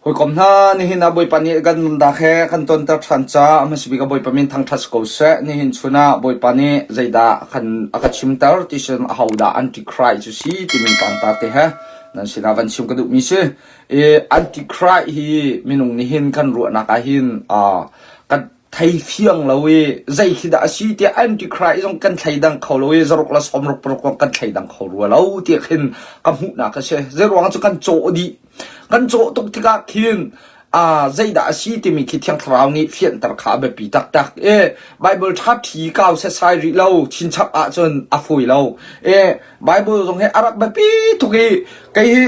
Hawikom hna, nihin ah Bawipa nih kan nunnak he kan tonter ṭhan caah a hmasa bik ah Bawipa min thangṭhat si ko seh. Nihin chun ah Bawipa nih zeidah kan a ka chimter ti sin ahodah Antichrist cu si timi tlangtar te he nan sinah van chim ka duhmi si. I Antichrist hi minung nihin kan ruahnak ah hin uh, kan thei fiang lo i zei khi dah a si tiah Antichrist zong kan thleidang kho lo i zaruk le sawmruk paruk zong kan thleidang kho rua lo tiah khin ka hmuhnak a si. Zeiruang cu kan cawh dih. Kan cawh tuk tikah khin uh, zeidah a si timi khi Thiang Thlarau nih fianter kha a biapi taktak. E, Bible ṭha ṭhi kau setsai rih lo chinchap ahcun a fawi lo. E, Bible zong hi a rak biapi tuk i kei hi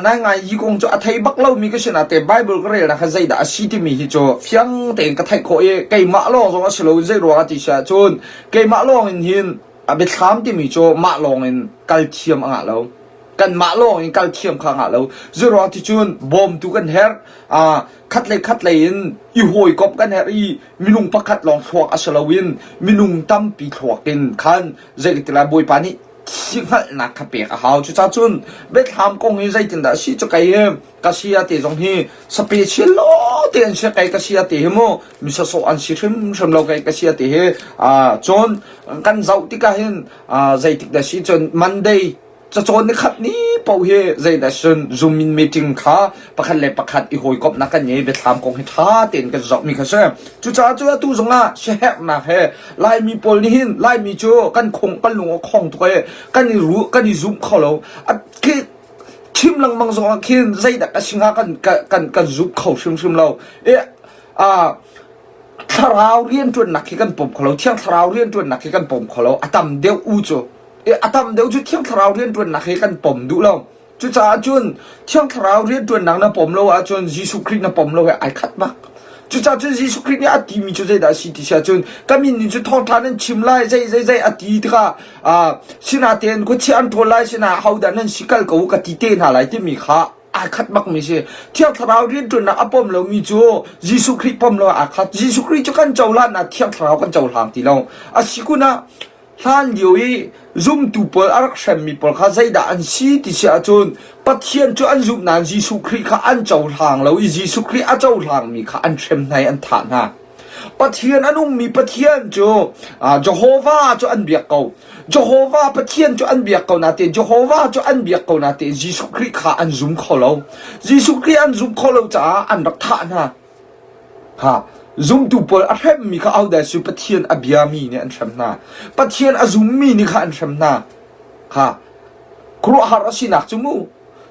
nai ngai hi kong cu a thei bak lomi ka si nate Bible ka relnak kha zeidah a si timi hi cu fiang tein ka theih khawh i keimah lawng zong a si lo zei ruang ah ti si ahcun keimah lawng in hin a biathlam timi cu mah lawng in kal thiam a ngah lo kanmah lawng in kal thiam kha a ngah lo zei ruang ti cun bawmtu kan herh khat lei khat lei in i hawikomh kan herh i minung pakhat lawng thluak a si loin minung tampi thluak in khan zei ti lai Bawipa nih thi hngalhnak kha pek a hau. Cucaah cun Bethlehem kong hi zeitindah a si cu kei hi ka sia te zong hi special lo te an si kei ka sia te hi mu mi sawsawh an si hrimhrim lo kei ka sia te hi cun kan zoh tikah hin zeitik dah si cun Monday cacawn ni khat ni paoh hi zeidah cun Zoom in meeting kha pakhat le pakhat i hawikomhnak kan ngei biathlam kong hi ṭha tein kan zohmi kha si. Cucaah cu atu zongah siaherhnak he Laimi pawl nih hin Laimi cu kan khong kan lung a khong tuk i kan i ru kan i zum kho lo. A khi chim lengmang zongah khin zeidah ka si hnga kan kan kan zum kho hrimhrim lo. I a thlarau rianṭuannak khi kan pom kho lo. Thiang thlarau rianṭuannak khi kan pom kho lo. A tam deuh u cu. I a tam deuh cu thiang thlarau rianṭuannak hi kan pom duh lo. Cucaah cun Thiang Thlarau rianṭuannak na pom lo ahcun Jesuh Khrih na pom lo he ai khat bak. Cucaah cun Jesuh Khrih nih a timi cu zeidah a si ti si ahcun ka min in cu thawngṭha nan chim lai zei zei zei a ti tikah uh, sinatein khuachia an ṭhawl lai sinah hodah nan si kal ko u ka ti te hna lai timi kha ai khat bakmi si. Thiang Thlarau rianṭuannak a pom lomi cu Jesuh Khrih pom lo aa khat. Jesuh Khrih cu kan cohlan ah Thiang Thlarau kan cohlang ti lo. A si kun ah Hlanlio i zumtu pawl a rak hremmi pawl kha zeidah an si ti si ahcun Pathian cu an zumh nain Jesuh Khrih kha an cohlang lo i Jesuh Khrih a cohlangmi kha an hrem hna i an thah hna. Pathian a nungmi Pathian cu Jehovah cu an biak ko. Jehovah Pathian cu an biak ko nain Jehovah cu an biak ko nain Jesuh Khrih kha an zum kho lo. Jesuh Khrih an zumh khawh lo caah an rak thah hna. Ha, zumtu pawl a hremmi kha ahodah si Pathian a biami nih an hrem hna. Pathian a zummi nih kha an hrem hna. Kha khuaruahhar a sinak cu mu.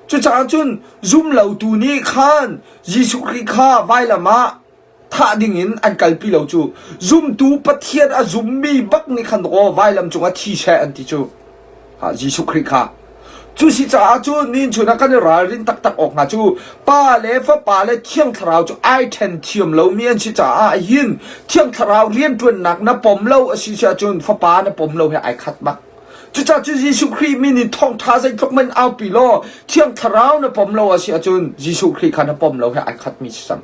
Cucaah cun zum lotu nih khan Jesuh Khrih kha vailam ah thah dingin an kalpi lo cu. Zumtu Pathian a zummi bak nih khan aw vailam cungah thi seh an ti cu. Jesuh Khrih kha. Cu si caah cun nin chun ah kan i ralrin taktak awk hnga cu Pa le Fapa le Thiang Thlarau cu ai ṭhen thiam lomi an si caah hin Thiang Thlarau rianṭuannak na pom lo a si si ahcun Fapa na pom lo he ai khat bak. Cucaah cu Jesuh Khrih min in thawngṭha zeitluk man aupi law Thiang Thlarau na pom lo a si ahcun Jesuh Khrih kha na pom lo he ai khatmi si cang.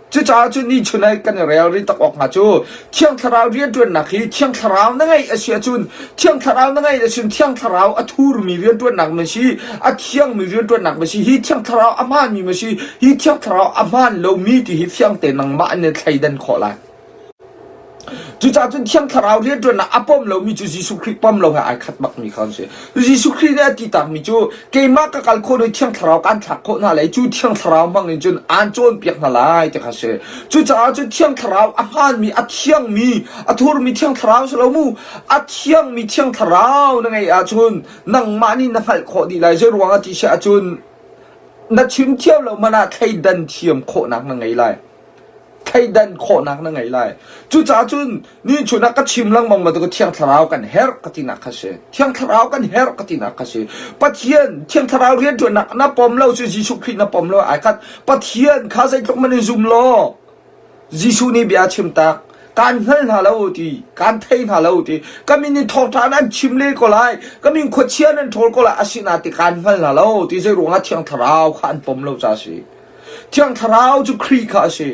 Cucaah cu ni chun ai kan i rel rih tak awk hnga cu Thiang Thlarau rianṭuannak hi Thiang Thlarau na ngeih a si ahcun Thiang Thlarau na ngeih a si Thiang Thlarau a thurmi rianṭuannak ma si a thiangmi rianṭuannak ma si hi Thiang Thlarau a hmaanmi ma si hi Thiang Thlarau a hmaan lomi ti hi fiang te nangmah in na thleidan khawh lai. Cucaah cun Thiang Thlarau rianṭuannak a pom lomi cu Jesuh Khrih pom lo he ai khat bakmi kha an si. Jesuh Khrih nih a ti takmi cu keimah ka kal khawh i Thiang Thlarau kaan thlak khawh hna lai cu Thiang Thlarau hmang in cun aan cawnpiak hna lai ti kha si. Cucaah cun Thiang Thlarau a hmaanmi, a thiangmi, a thurmi Thiang Thlarau si lo mu, a thiangmi Thiang Thlarau na ngeih ahcun nangmah nih na hngalh khawh dih lai. Zei ruangah ti si ahcun na chim thiam lo hmanh ah thleidan thiam khawhnak na ngei lai. thleidan khawhnak na ngei lai. Cucaah cun ni chun ah ka chim lengmang bantuk Thiang Thlarau kan herh ka tinak kha si. Thiang Thlarau kan herh ka tinak kha si. Pathian Thiang Thlarau rianṭuannak na pom lo cu Jesuh Khrih na pom lo ai khat. Pathian kha zeitluk man in zum law Jesuh nih bia chim tak kaan hngal hna lo ti kaan thei hna lo ti ka min in thawngṭha nan chim le ko lai ka min khuachia nan ṭhawl ko lai asinain ti kaan hngal hna lo ti zei ruangah Thiang Thlarau kha an pom lo ca si. Thiang Thlarau cu Khrih kha a si.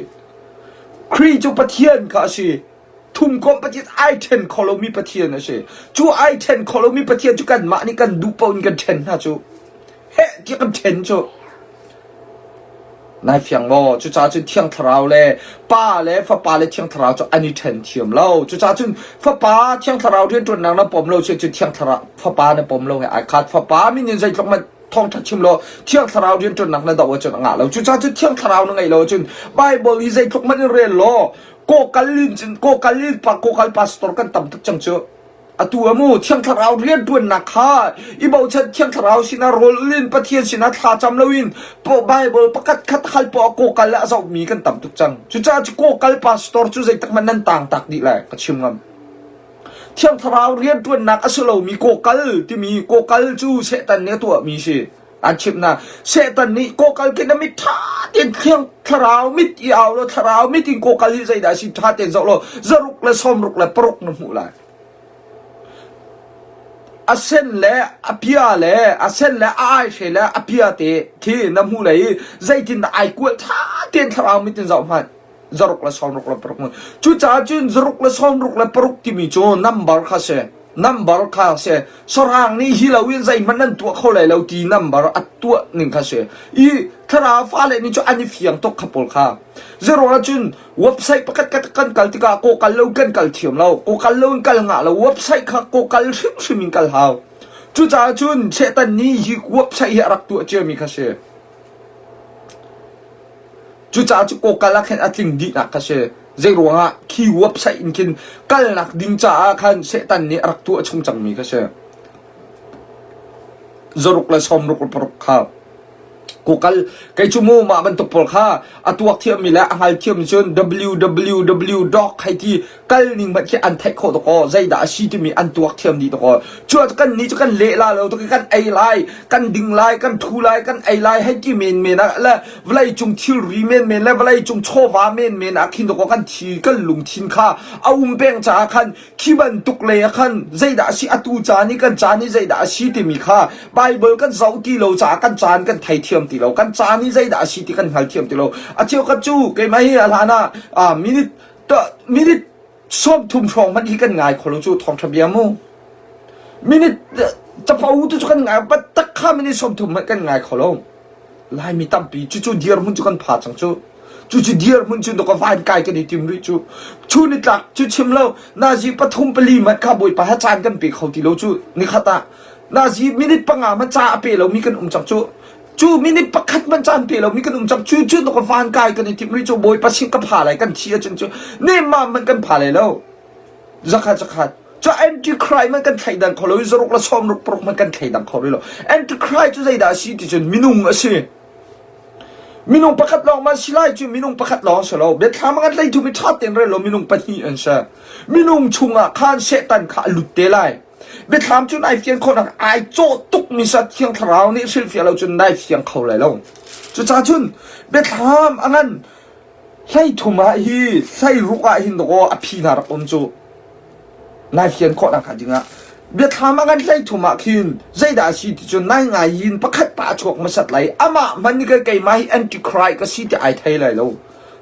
Khrih cu Pathian kha a si. Thumkomh Pathian ai ṭhen kho lomi Pathian a si. Cu ai ṭhen kho lomi Pathian cu kanmah nih kan duh paoh in kan ṭhen hna cu. Heh tiah kan ṭhen cu. Nai fiang maw? Cucaah cun Thiang Thlarau le Pa le Fapa le Thiang Thlarau cu an i ṭhen thiam lo. Cucaah cun Fapa Thiang Thlarau rianṭuannak na pom lo cu Thiang Thlarau Fapa na pom lo he ai khat. Fapa min in zeitluk hmanh thawngṭha chim law Thiang Thlarau rianṭuannak na doh ahcun a ngah lo. Cucaah cun Thiang Thlarau na ngeih lo ahcun Bible hi zeitluk hmanh in rel law kawkal in cun kawkal in kawkal pastor kan tam tuk cang cu. Atu a mu Thiang Thlarau rianṭuannak kha i bochan Thiang Thlarau sinah rawl ul in Pathian sinah thla cam loin Bible pakhat khat hal poah kawkal le a zohmi kan tam tuk cang. Cucaah cu kawkal pastor cu zeitik hmanh nan tang tak dih lai ka chim ngam. Thiang Thlarau rianṭuannak a si lomi kawkal timi kawkal cu Satan nih a tuahmi si. An chimh hna. Satan nih kawkal khi na mit ṭha tein Thiang Thlarau mit i au law Thlarau mit in kawkal hi zeidah a si ṭha tein zoh law zaruk le sawmruk le paruk na hmuh lai. A sen le a pia le a sen le a aihre le a pia te khi na hmuh lai i zeitindah ai kual ṭha tein thlarau mit in zoh hmanh. Zaruk le sawmruk le paruk. Cucaah cun zaruk le sawmruk le paruk timi cu number kha si. Number kha si. Sahrang nih hi lo in zeihmanh nan tuah kho lai lo ti number a tuah ning kha si. I thlarau fale nih cu an i fiang tuk kha pawl kha. Zeruangah cun Website pakhat khat kan kal tikah kaw kal lo kan kal thiam lo. Kaw kal lo in kal ngah lo. Website kha kaw kal hrimhrim in kal hau. Cucaah cun Satan nih hi website hi a rak tuah ciami kha si. Cucaah cu kaw kal ah khin a tling dihnak kha si. Zei ruangah khi website in khin kalnak ding caah khan Satan nih a rak tuah chung cangmi kha si. Zaruk le sawmruk le paruk kha. Kukal kei cu mu mah bantuk pawl kha a tuak thiammi le a hngal thiammi cun www dot hei ti kal ning hmanh khi an theih khawh dakaw zeidah a si timi an tuak thiam dih dakaw cu kan nih cu kan leh la lo kan ei lai kan ding lai kan thu lai kan ei lai hei ti men men ah le vawlei cung thilri men men le vawlei cung chawva men men ah khin dakaw kan thi kan lungthin kha a um peng caah khan Khi bantuk lei ah khan zeidah a si atu caan i kan caan i zeidah a si timi kha Baibal kan zoh ti lo caah kan caan kan theithiam ti lo. Kan caan i zeidah a si ti kan hngalthiam ti lo. A cheukhat cu keimah hi a hlan ah minute minute 30 hrawng hmanh hi kan ngai kho lo cu thawngṭha bia mu. Minute capo tu cu kan ngai tak kha minute 30 hmanh kan ngai kho lo. Laimi tampi cucu dirhmun cu kan pha cang cu. Cucu dirhmun cu ka van kai kan i tim rih cu. Chun ni tlak cu chim lo nazi pathum pali mat kha bawipa ha caan kan pe kho ti lo cu nikhat ah nazi minute panga man ca a pe lomi kan um cang cu. Cu minute pakhat man caan pe lomi kan um cang cu cu ka van kai kan i tim rih cu bawipa sin ka pha lai kan thi ahcun cu nemmam man kan pha lai lo. Zakhat zakhat. Cu antichrist man kan thleidan kho lo i zaruk le sawmruk paruk man kan thleidang kho rih lo. Antichrist cu zeidah a si ti cun minung a si. Minung pakhat lawng man si lai cu minung pakhat lawng si lo. Biathlam an hlei thumi ṭha tein rel lo minung pahnih an si. Minung chungah khan Satan kha a lut te lai. Biathlam cu nai fian khawhnak ai cawh tukmi sa Thiang Thlarau nih hrilhfiah lo cun nai fiang kho lai lo. Cucaah cun biathlam a ngan Hleithum ah hi hleiruk ah hin dawkaw a phi hna rak um cu. Nai fian khawh nak hnga dingah biathlam a ngan hleithum ah khin zeidah a si ti cun nai ngai hin pakhat pa a chuak hmasat lai amah hmanh nih keimah hi antichrist ka si ti ai thei lai lo.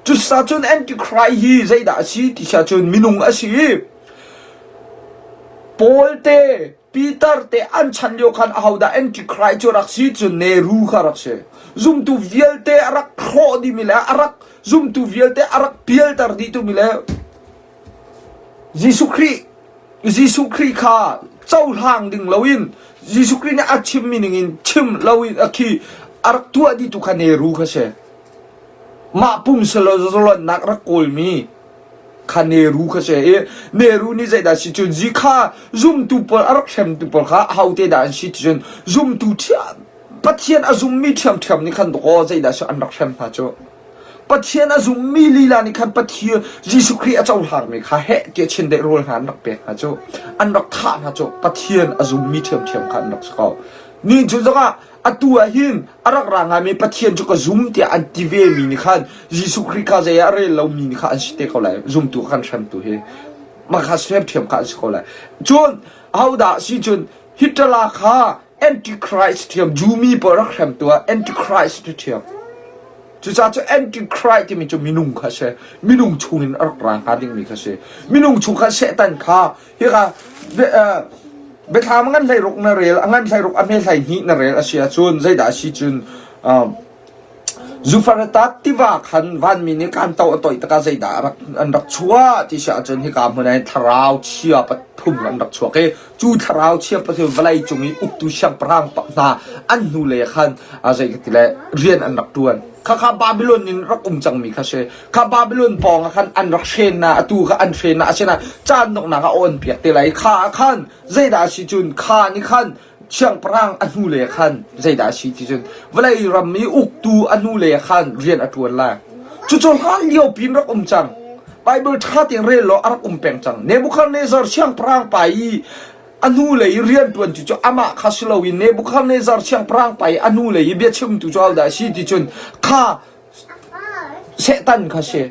Cusa cun antichrist hi zeidah a si ti sia cun minung a si i Paul te Peter te an chan lio khan ahodah Antichrist cu rak si cu Nehru kha rak si. Zumtu vialte a rak hrawh dihmi le a rak zumtu vialte a rak pialter dih tumi le Jesuh Khrih Jesuh Khrih kha cohlang ding loin Jesuh Khrih nih a chimmi ningin chim loin a khi a rak tuah dihtu kha Nehru kha si. Mah pumsalonnak rak kawlmi kha Nehru kha si i Nehru nih zeidah si cun zi kha zumtu pawl a rak hremtu pawl kha ahote dah an si ti cun zumtu ṭhiam Pathian a zummi ṭhiamṭhiam nih khan dawkaw zeidah si an rak hrem hna cu Pathian a zummi lila nih khan Pathian Jesuh Khrih a cohlangmi kha heh tiah chindeih rawl hna an rak pek hna cu an rak thah hna cu Pathian a zummi ṭhiamṭhiam kha an rak si ko ni cu zongah atu ah hin a rak ra ngaimi Pathian cu ka zum tiah an ti ve mi nih khan Jesuh Khrih kha zei ah a rel lomi nih kha an si te ko lai zumtu kan hremtu hi mah kha hremthiam kha an si ko lai cun ahodah si cun Hitler kha Antichrist thiam Jumi pawl rak hremtu ah Antichrist thiam cucaah cu Antichrist timi cu minung kha si minung chungin a rak ra hnga dingmi kha si minung chung kha Satan kha Hika biathlam a ngan hleiruk na rel, a ngan hleiruk a hme hleihnih na rel a si ahcun zeidah a si cun. Zufarata tiva khan vanmi nih kanto a toih tikah zeidah a rak, an rak chuah ti si ahcun hika hmun ah hin thlarau chia pathum an rak chuak i cu thlarau chia pathum vawlei cung i uktu siangpahrang hna an hnulei ah khan zei ka ti le rian an rak ṭuan. Khakha Babylon in rak um cangmi kha si. Kha Babylon pawng ah khan an rak hren na, atu kha an hren na, asinain caan donghnak ah a on piak te lai. Kha ah khan zeidah a si cun kha nih khan siangpahrang a hnulei ah khan zeidah a si ti cun vawlei ram i uktu a hnulei ah khan rian a ṭuan lai. Cucu hlan lio piin rak um cang. Bible ṭha tein rel law a rak um peng cang. Nebuchadnezzar siangpahrang pa i a hnulei i rianṭuan tu cu amah kha si loin Nebuchadnezzar siangpahrang pa i a hnulei i biachimtu cu ahodah a si ti cun kha Satan kha si.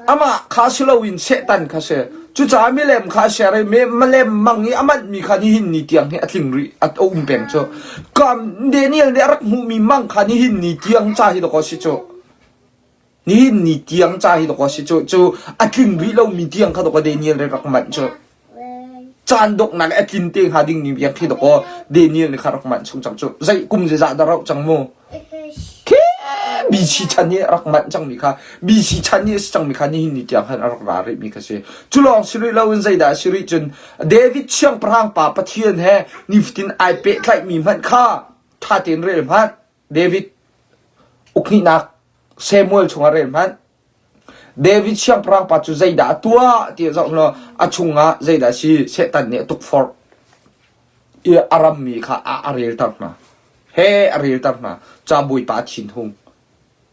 Amah kha si loin Satan kha si. Cucaah milem kha a ser i milem mang i a manhmi kha nihin ni tiang hi a tling rih, a um peng cu. Kam Daniel nih a rak hmuhmi mang kha nihin ni tiang ca hi dawkaw si cu. Nihin ni tiang ca hi dawkaw si cu. Cu a tling rih lomi tiang kha dawkaw Daniel nih rak manh cu. Caan donghnak a tlin te hnga ding ni biak khi dawkaw Daniel nih kha rak manh chung cang cu. Zei kum zeizah dah rauh cang mu? Khi BC chan i rak manh cangmi kha BC chan i a si cangmi kha nihin ni tiang khan a rak ra rihmi kha si. Cu lawng si rih loin zeidah a si rih cun David siangpahrang pa Pathian he nifatin ai pehtlaihmi hmanh kha ṭha tein rel hmanh. David ukhnihnak Samuel chungah rel hmanh. David siangpahrang pa cu zeidah a tuah ti zoh law a chungah zeidah a si Satan nih a tukforh i a rammi kha a relter hna. He a relter hna. Ca Bawipa a thinhung.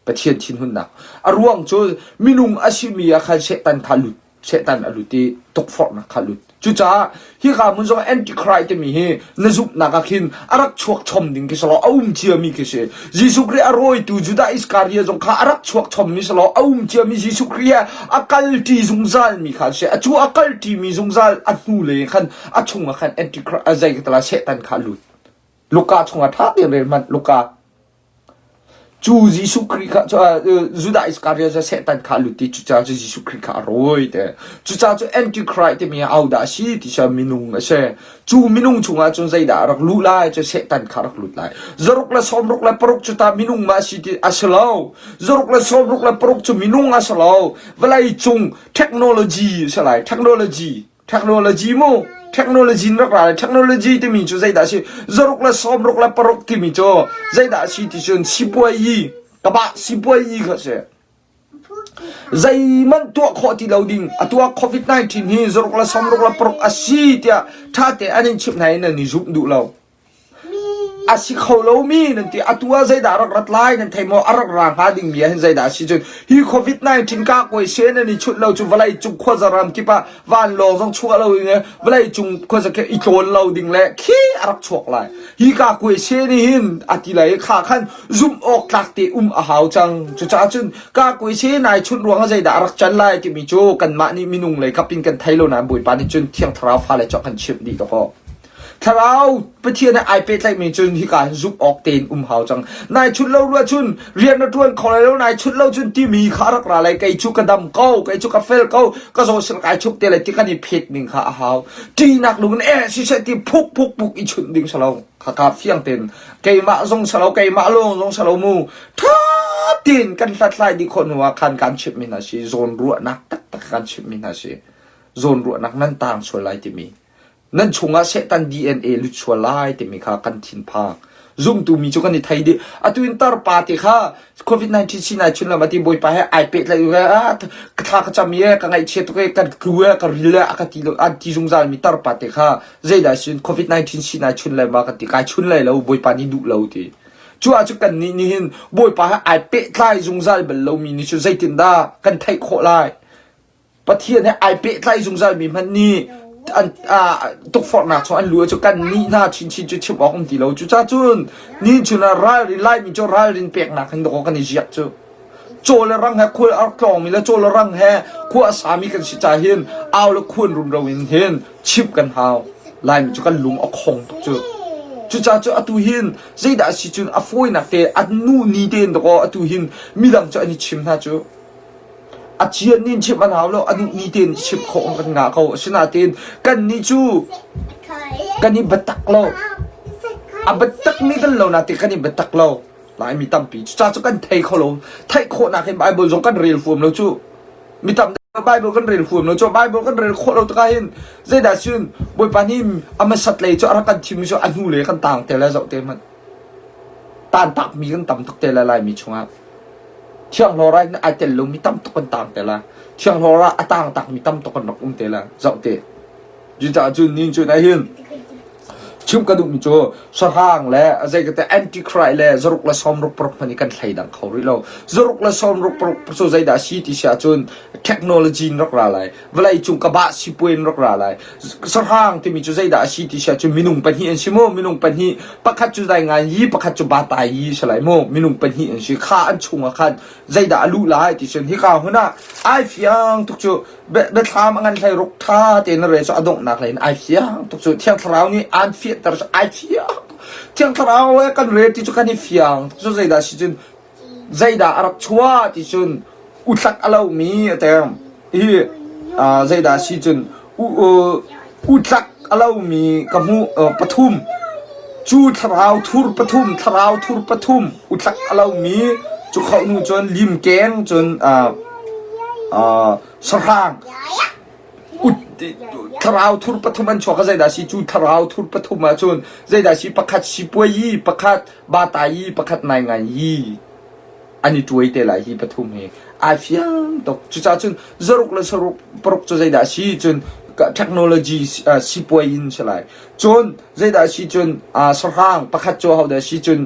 Pathian thinhunnak. A ruang cu minung a simi ah khan Satan kha lut. Satan a lut i tukforhnak kha lut. Cucaah hika hmun zong Antichrist timi hi na zumhnak ah khin a rak chuak chom ding khi si lo, a um ciami khi si. Jesuh Khrih a rawitu Judah Iskariot zong kha a rak chuak chommi si lo, a um ciami Jesuh Khrih he a kalṭi zungzalmi kha a si. A cu a kalṭimi zungzal a hnu lei khan a chungah khan Antichrist zei ka tala Satan kha a lut. Luka chungah ṭha tein rel hmanh Luka Cu Jesuh Khrih kha Judah Iskariot cu Satan kha a lut i cucaah cu Jesuh Khrih kha a rawi te. Cucaah cu Antichrist timi ahodah a si ti cu minung a si. Cu minung chungah cun zeidah a rak luh lai cu Satan kha a rak lut lai. Zaruk le sawmruk le paruk cu ta minung ma a si ti a si lo. Zaruk le sawmruk le paruk cu minung a si lo. Vawlei cung technology a si lai. Technology. Technology mu technology in rak ra technology timi cu zeidah a si zaruk le sawmruk le paruk timi cu zeidah a si ti cun sipuayi ka bah sipuayi kha si zeihmanh tuah khawh ti lo ding atu ah covid-19 hi zaruk le sawmruk le paruk a si tiah ṭha te an in chimh hna i nan i zumh duh lo A si kho lomi nan ti. Atu ah zeidah a rak rat lai nan thei maw? A rak ra hnga dingmi ah hin zeidah a si cun hi COVID-19 kahkuai se nan i chunh lo cu vawlei cung khuaza ram kip ah vanlawng zong chuah lo in vawlei cung khuaza khi i tlawn lo ding le khi a rak chuak lai. Hi kahkuai se nih hin a ti lai i kha khan zumh awk tlak te um a hau cang. Cucaah cun kahkuai se nai chunh ruang ah zeidah a rak can lai timi cu kanmah nih minung lei kap in kan thei lo nain Bawipa nih cun Thiang Thlarau fale cu a kan chimh dih dawkaw. Thlarau Pathian he ai pehtlaihmi cun hika hin zumh awk tein um hau cang. Nai chut lo rua cun rian na ṭuan kho lai lo, nai chut lo cun timi kha a rak ra lai. Kei cu ka dam ko, kei cu ka fel ko, ka zaw sin kai chuk te lai ti kan i phet ning kha a hau. Ṭihnak lung in eh siseh ti phuk phuk phuk i chunh ding si lo. Khaka fiang tein keimah zong si lo, keimah lawng zong si lo mu. Ṭha tein kan hlathlai dih khawh hnu ah khan kan chimhmi hna si, zawnruahnak taktak kan chimhmi hna si. Zawnruahnak nan taang sual lai timi. Nan chungah Satan DNA lut sual lai timi kha kan thinphang. Zumtu mi cu kan i thei dih. Atu in tarpa te kha COVID-19 si nai chun lam ati Bawipa he ai pehtlaih u ah ka thla ka cam i ka ngaihchia tuk i kan tlu e ka ril e a ka ti lo an ti zungzal mi tarpa te kha zeidah sin COVID-19 si nai chun lai ma ka ti kai chun lai lo Bawipa nih duh lo ti. Cu ah cu kan nih nihin Bawipa he ai pehtlai zungzal bal lomi nih cu zeitindah kan theih khawh lai? Pathian he ai pehtlai zungzalmi hmanh nih an tukforhnak chung an lu cu kan nih hna chinchin cu chim awk um ti lo. Cucaah cun ni chun ah ralrin Laimi cu ralrin peknak hin dawkaw kan i ziak cu. Caw le rang he khual a rak tlawngmi le caw le rang he khua a sami kan si ca hin au le khuan rumro in hin chimh kan hau. Laimi cu kan lung a khong tuk cu. Cucaah cu atu hin zeidah a si cun a fawinak te an nu ni tein dawkaw atu hin midang cu an i chim hna cu. A cian nih chimh an hau lo, a duh ni tein chimh khawh kan ngah ko. Asinain kannih cu kan i biatak lo. A biatakmi kan lo nain kan i biatak lo. Laimi tampi cucaah cu kan thei kho lo. Theih khawhnak hin Bible zong kan rel huam lo cu. Mi tam Bible kan rel huam lo cu. Bible kan rel khawh lo tikah hin zeidah cun Bawipa nih a hmasat lei cu a rak kan thim cu a hnu lei kan taang te le zoh te hmanh. Tantakmi kan tam tuk te le Laimi chungah. Thianghlawr ah ai tel lomi tam tuk kan taang te la. Thianghlawr ah a taang takmi tam tuk kan rak um te la. Zoh te. Cucaah cun nin cun ahhin chim ka duhmi cu sahrang le zei ka te antichrist le zaruk le sawmruk paruk hmanh hi kan thleidang kho rih lo. Zaruk le sawmruk paruk cu zeidah a si ti si ahcun technology in rak ra lai. Vawlei cung ka bah sipuai in rak ra lai. Sahrang timi cu zeidah a si ti si ahcun minung pahnih an si mu. Minung pahnih pakhat cu dai ngai yi pakhat cu ba tai yi si lai mu. Minung pahnih an si. Kha an chung ah khan zeidah a luh lai ti cun hika hun ah ai fiang tuk cu biathlam a ngan hlei ruk ṭha tein na rel cu a donghnak lei in ai fiang tuk cu Thiang Thlarau nih aan fianter cu ai fiang Thiang Thlarau he kan rel ti cu kan i fiang tuk cu zeidah si cun zeidah a rak chuah ti cun utlak a lomi a tem hi zeidah si cun utlak a lomi ka hmuh pathum cu thlarau thur pathum thlarau thur pathum utlak a lomi cu khoh hnu cun limkeng cun sahrang thlarau thur pathum an chuak zeidah si cu thlarau thur pathum ah cun zeidah si pakhat sipuai yi pakhat bata yi pakhat nai ngai yi an i tuai te lai hi pathum hi ai fiang tuk cucaah cun zaruk le saruk paruk cu zeidah a si cun technology sipuai in si lai cun zeidah a si cun sahrang pakhat cu hodah a si cun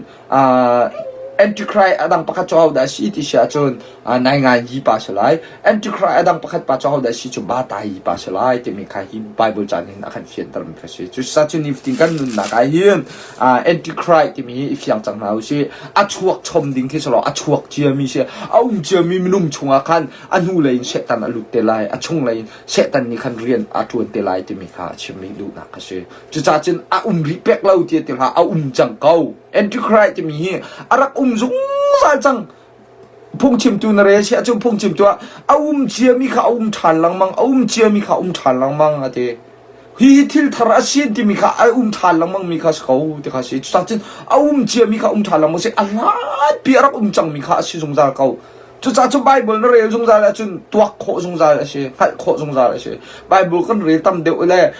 Antichrist a dang pakhat cu hodah a si ti si ahcun naingan hi pa si lai. Antichrist a dang pakhat pa cu hodah a si cu bata hi pa si lai timi kha hi Bible caan hin a kan fiantermi kha si. Cucaah cun nifatin kan nunnak ah hin Antichrist timi hi i fiang cang hna usih. A chuak chom ding khi si lo, a chuak ciami si. A um ciami minung chungah khan a hnulei in Satan a lut te lai, a chunglei in Satan nih khan rian a ṭuan te lai timi kha a chimmi duhnak a si. Cucaah cun a um rih pek lo ti ti hlah, a um cang ko. Antichrist timi hi a rak um zungzal cang. Phungchimtu na rel si ahcun phungchimtu ah a um ciami kha a um ṭhan lengmang, a um ciami kha a um ṭhan lengmang a ti. Hi thil thar a si timi kha a um ṭhan lengmang mi kha si ko ti kha si. Cucaah cun a um ciami kha um ṭhan lengmang si. A hlanpi a rak um cangmi kha a si zungzal ko. Cucaah cun Bible na rel zungzal ahcun tuak khawh zungzal a si, hngalh khawh zungzal a si. Bible kan rel tam deuh le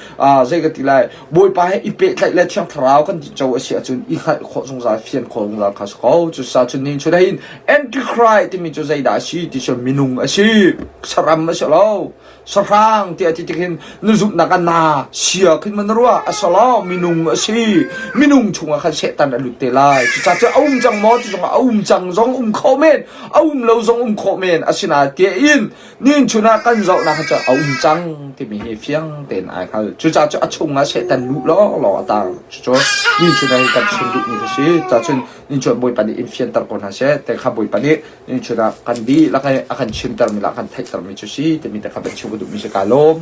zei ka ti lai, Bawipa he i pehtlaih le Thiang Thlarau kan ti co a si ahcun i hngalh khawh zungzal, fian khawh zungzal kha si ko. Cucaah cun nihin chun hin Antichrist timi cu zeidah a si ti cu minung a si, saram a si lo. Sahrang tiah ti tik hin na zumhnak ah na sia khin man ruah a salo minung a si minung chungah khan Satan a lut te lai cucaah cu a um cang maw cu zongah a um cang zong um kho men a um lo zong um khawh men asinain tiin nin chun ah kan zohnak cu a um cang timi hi fiang tein ai hngal cucaah cu a chungah Satan luh lawng lawng a tang cucu nin chun ah kan chim duhmi kha si cucun nin chun Bawipa nih in fianter ko hna seh te kha Bawipa nih Nicun ah kan dihlak i a kan chimtermi le a kan theihtermi cu si timi te kha van chim ka duhmi si ka lawm.